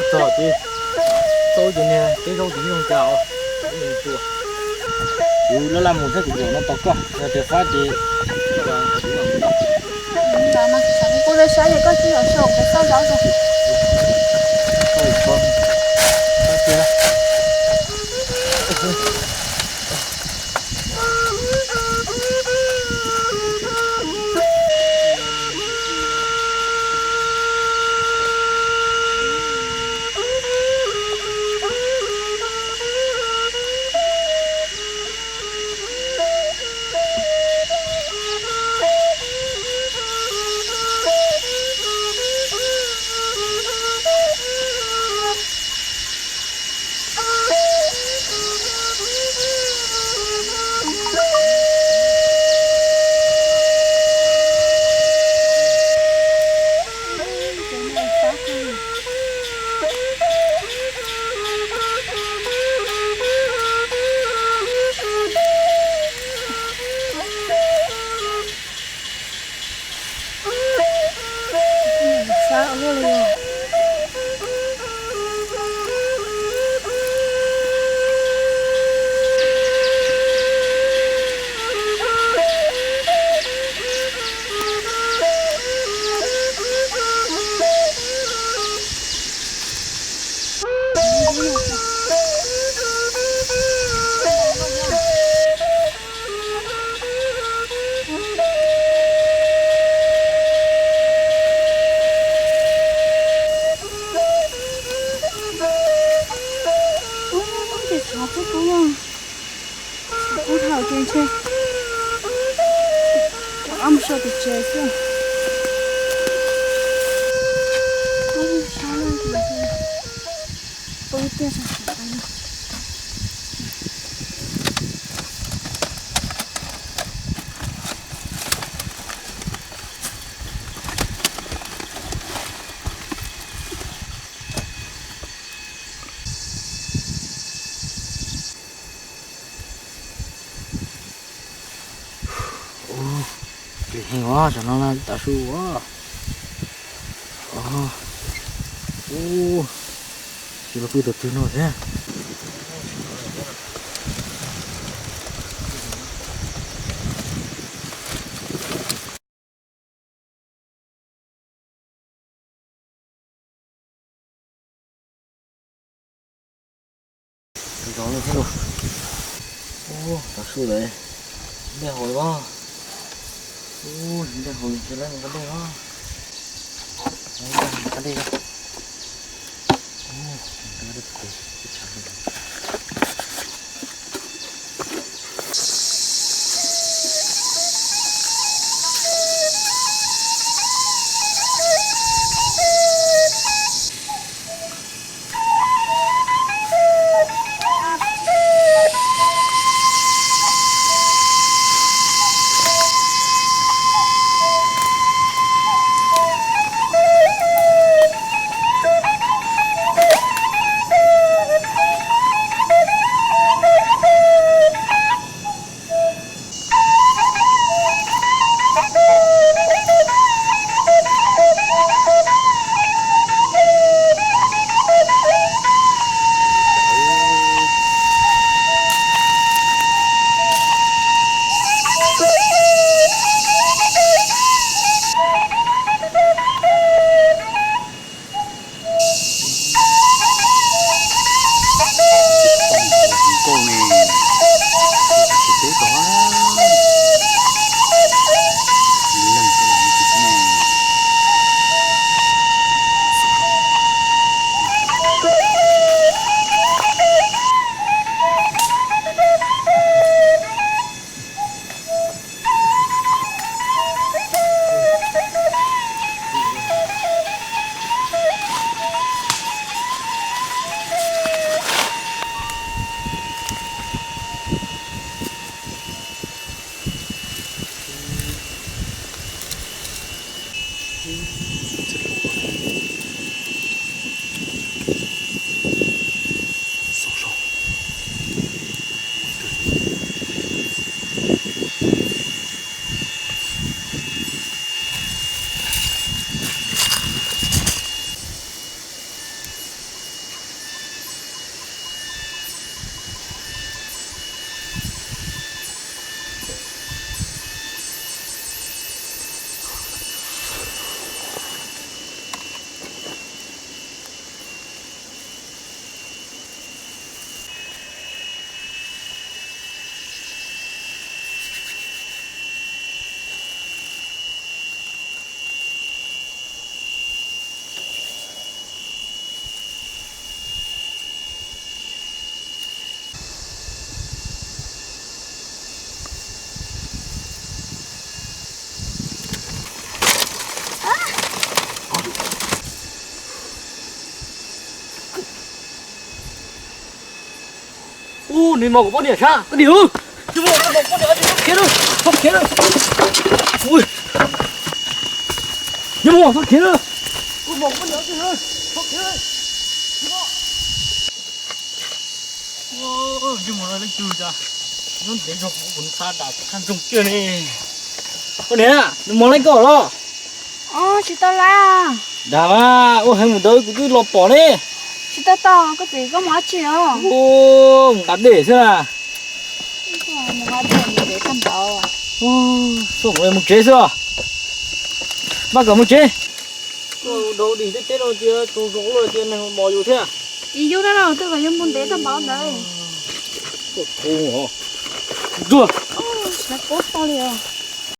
Txog ces tau ces niag peb zaub ces zoo cas os. Kuv laj laj mus thiab kuv yuav no tos koj, yog tias fab ces kuv kuj saib saib koj twb yuav sau kuv xauj zaub rau. Kub dhau ces ntshe rov qab mus so tim tsev xwb. Ub, phem heev os, tam no na tav su os. Ub, tsis los pw tom twg no thiab. Zov no thiab los. Ub, tav su lawm. Dej haus los. Ub, dej haus ces lawv nqa dej os. Nqa dej. Ub, nws mos kuv poj niam sab, koj dim. Khiav lawm, khiav lawm. Ui, nws mos, khiav lawm. Ub, nws mos leej twg cas, nyob ntev zog kuv ntxhab dam qab ntsoog kiag ne. Koj niam, nws mos leej koj los? Tsis tau lawm. Dag mas, ua heev mus ntawd kuv twb los pom ne. Tsis tau tau, koj txiv, koj mus dab tsi os? Mus nqa dej xwb na. Mus tsev xwb os. Maj kom mus tsev. Koj dim teb teb no tias tsaug zog ua tias neeg mos yus thiab. Tsis yog dab laug, twb kom yog mus ntev tag npaum ntawd. Koj kub os. Ntsuag. Pob tau li os.